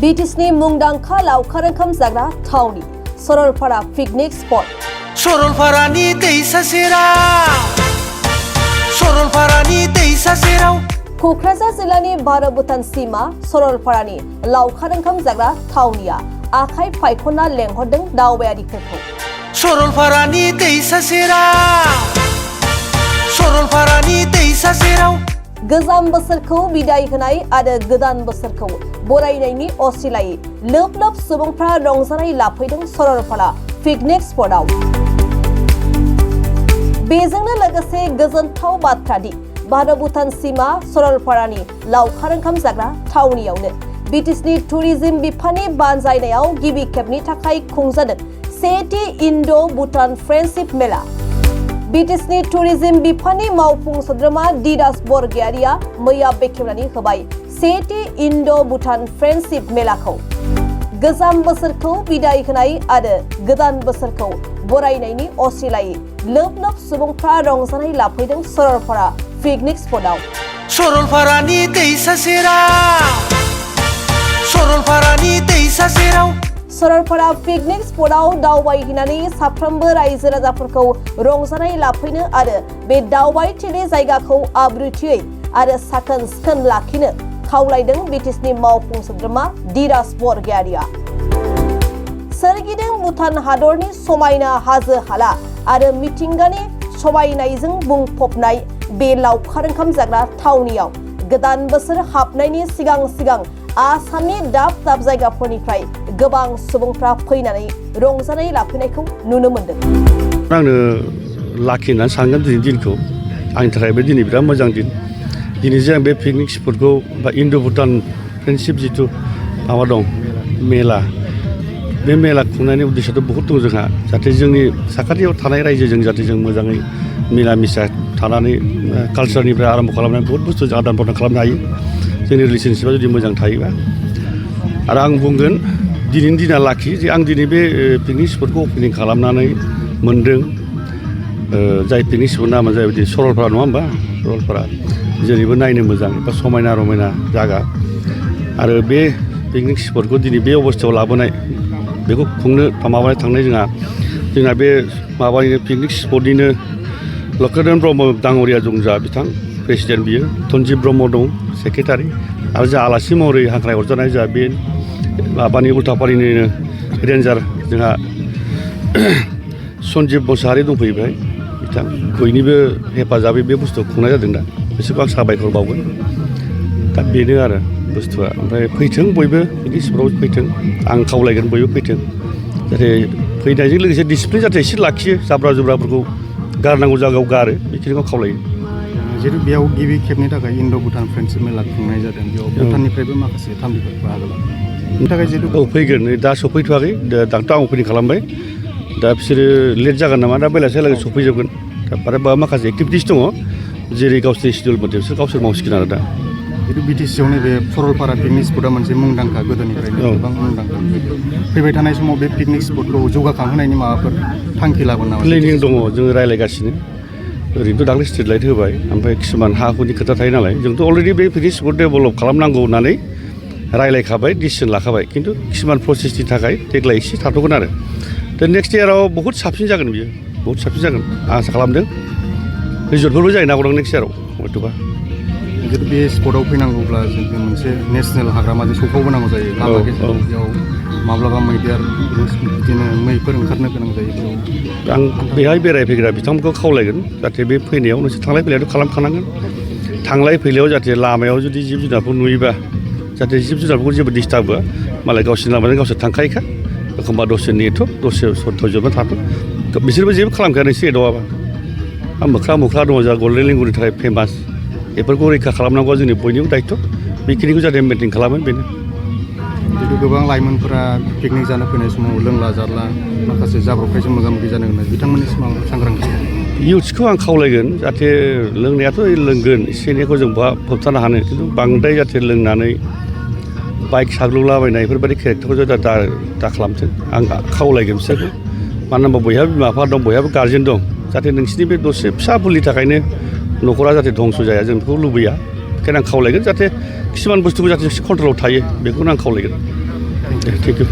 BTSनि मुंदांखा लावखार ओंखाम जाग्रा थावनि सरलपारा पिकनिक स्पट। सरलपारानि दैसा सेराव क'क्राझार जिल्लानि भारत भुटान सीमा सरलपारानि लावखार ओंखाम जाग्रा थावनिया आखाइ फायख'ना लेंहरदों दावबायारिफोरखौ। सरलपारानि दैसा सेराव गोजाम बोसोरखौ बिदाय होनाय आरो गोदान बोसोरखौ बरायनायनि असिलायै लोब लोब सुबुंफ्रा रंजानाय लाफैदों सरलपारा पिकनिक स्पटआव। बेजोंनो लोगोसे गोजोनथाव बाथ्रादि भारत भुटान सीमा सरलपारानि लावखार ओंखाम जाग्रा थावनियावनो BTSनि टुरिज्म बिफाननि बानजायनायाव गिबि खेबनि थाखाय खुंजादों सेथि इन्ड' भुटान फ्रेन्डशिप मेला। BTSनि टुरिज्म बिफाननि मावफुं सोद्रोमा दिराज बरगयारिया मैया बेखेवनानै होबाय सेथि इन्ड' भुटान फ्रेन्डशिप मेलाखौ। गोजाम बोसोरखौ बिदाय होनाय आरो गोदान बोसोरखौ बरायनायनि असिलायै लोब लोब सुबुंफ्रा रंजानाय लाफैदों सरलपारा पिकनिक स्पटआव। सरलपारानि दैसा सेराव सरलपारा पिकनिक स्पटआव दावबायहैनानै साफ्रोमबो रायजो राजाफोरखौ रंजानाय लाफैनो आरो बे दावबायथिलि जायगाखौ आब्रुथियै आरो साखोन सिखोन लाखिनो खावलायदों BTSनि मावफुं सोद्रोमा दिराज बरगयारिया। सोरगिदिं भुटान हादरनि समायना हाजो हाला आरो मिथिंगानि समायनायजों बुंफबनाय बे लावखार ओंखाम जाग्रा थावनियाव गोदान बोसोर हाबनायनि सिगां आसामनि दाब दाब जायगाफोरनिफ्राय गोबां सुबुंफ्रा फैनानै रंजानाय लाफैनायखौ नुनो मोन्दों। आंनो लाखि होननानै सानगोन दिनै दिनखौ। आंनि थाखाय बे दिनै बिराद मोजां दिन। दिनै जे आं बे पिकनिक स्पटखौ बा इन्ड' भुटान फ्रेन्डशिप जिथु माबा दं मेला, बे मेला खुंनायनि उद्देশ্যथ' बहुत दं जोंहा, जाहाथे जोंनि साखाथियाव थानाय रायजोजों जाहाथे जों मोजाङै मिला मिसा थानानै कालसारनिफ्राय आरम्भ खालामनानै बहुत बुस्थु जों आदान प्रदान खालामनो हायो जोंनि रिलेसनशिपा जुदि मोजां थायोबा। आरो आं बुंगोन दिनैनि दिना लाखि जे आं दिनै बे पिकनिक स्पटखौ अपेनिं खालामनानै मोन्दों। जाय पिकनिक स्पटनि नामा जाहैबाय सरलपारा, नङा होमबा? सरलपारा जेरैबो नायनो मोजां बा समायना रमायना जायगा। आरो बे पिकनिक स्पटखौ दिनै बे अबस्थायाव लाबोनाय, बेखौ खुंनो थांनाय जोंना बे माबानिनो पिकनिक स्पटनिनो लक्ष्मण ब्रह्म दाङ'रिया दंजा बिथां प्रेसिडेन्ट, बियो धनजित ब्रह्म दं सेक्रेटारि, आरो जोंहा आलासि महरै हांख्राय हरजानाय जोंहा बे माबानि उल्थापारिनिनो रेन्जार जोंहा सन्जिब मोसाहारि दंफैयो बेहाय बिथां। बयनिबो हेफाजाबै बे बुस्थुखौ खुंनाय जादों दा, बिसोरखौ आं साबायखर बावगोन। दा बेनो आरो बुस्थुआ। ओमफ्राय फैथों बयबो पिकनिक स्पटआव फैथों, आं खावलायगोन बयबो फैथों, जाहाथे फैनायजों लोगोसे डिसिप्लिन जाहाथे एसे लाखियो, जाब्रा जुब्राफोरखौ गारनांगौ जायगायाव गारो, बेखिनिखौ खावलायो। जेरै बेयाव गिबि खेबनि थाखाय इन्ड' भुटान फ्रेन्डशिप मेला खुंनाय जादों, बेयाव भुटाननिफ्रायबो माखासे थान्दैफोर बाहागो लादों। बेनि थाखाय जेथु फैगोन, दा सफैथ'वाखै, दाथ' आं अपेनिं खालामबाय, दा बिसोरो लेट जागोन नामा, दा बेलासिहालागै सफैजोबगोन। आरो माखासे एक्टिभिटिस दङ जेरै गावसोरनि सिडिउल मथे गावसोर मावसिगोन आरो दा। जिथु BTSआव नैबे सरलपारा पिकनिक स्पटआ मोनसे मुंदांखा, गोदोनिफ्रायनो गोबां मुंदांखा। फैबाय थानाय समाव बे पिकनिक स्पटखौ जौगाखांहोनायनि माबाफोर थांखि लागोन नामा? प्लेनिं दङ, जोङो रायज्लायगासिनो। ओरैनोथ' दाख्लै स्ट्रिट लाइट होबाय, ओमफ्राय किसुमान हा हुनि खोथा थायो नालाय, जोंथ' अलरेडि बे पिकनिक स्पट डेभेलप खालामनांगौ होननानै रायज्लायखाबाय, डिसिसन लाखाबाय। खिन्थु किसुमान प्रसेसनि थाखाय देग्लाय एसे थाथ'गोन आरो। दा नेक्स्ट इयाराव बहुद साबसिन जागोन, बियो बहुद साबसिन जागोन आं आसा खालामदों। रिजर्टफोरबो जाहैनो हागौ नेक्स्ट इयाराव हयथ'बा। जितु बे स्पटआव फैनांगौब्ला जों मोनसे नेसनेल हाग्रामाजों सौखावबोनांगौ जायो। लामा गेजेराव बेयाव माब्लाबा मैदेर बिदिनो मैफोर ओंखारनो गोनां जायो। आं बेहाय बेरायफैग्रा बिथांमोनखौ खावलायगोन जाहाथे बे फैनायाव नोंसोर थांलाय फैलायथ' खालामखानांगोन। थांलाय फैलायाव जाहाथे लामायाव जुदि जिब जुनारफोर नुयोबा जाहाथे जिब जुनारफोरखौ जेबो डिस्टार्ब होआ। मालाय गावसोरनि लामाजों गावसोर थांखायोखा, एखमबा दसे नेथ', दसे धैर्यजों थाथ', बिसोरबो जेबो खालामखाया नोंसोर एदावाबा। मोख्रा दङ जोंहा गल्डेन लेंगुरनि थाखाय फेमास, बेफोरखौ रैखा खालामनांगौआ जोंनि बयनिबो दायित्व। बेखिनिखौ जाहाथे मेनटेन खालामो, बेनो। जितु गोबां लाइमोनफोरा पिकनिक जानो फैनाय समाव लोंला जारला माखासे जाब्रबथायजों मोगा मोगि जानो गोनां, बिथांमोननिसिम आं सांग्रांथि इयुथ्सखौ आं खावलायगोन जाहाथे लोंनायाथ' लोंगोन, एसे एनैखौ जों बहा होबथानो हानो, खिन्थु बांद्राय जाहाथे लोंनानै बाइक साग्लोबलाबायनाय बेफोरबायदि केरेक्टारखौ दा खालामथों, आं खावलायगोन बिसोरखौ। मानो होनबा बयहाबो बिमा बिफा दं, बयहाबो गार्जेन दं, जाहाथे नोंसिनि बे दसे फिसा भुलनि थाखायनो न'खरा जाहाथे धंस जाया, जों बेखौ लुबैया। बेखायनो आं खावलायगोन जाहाथे किसुमान बुस्थुखौ जाहाथे कन्ट्रलाव थायो, बेखौनो आं खावलायगोन। Thank you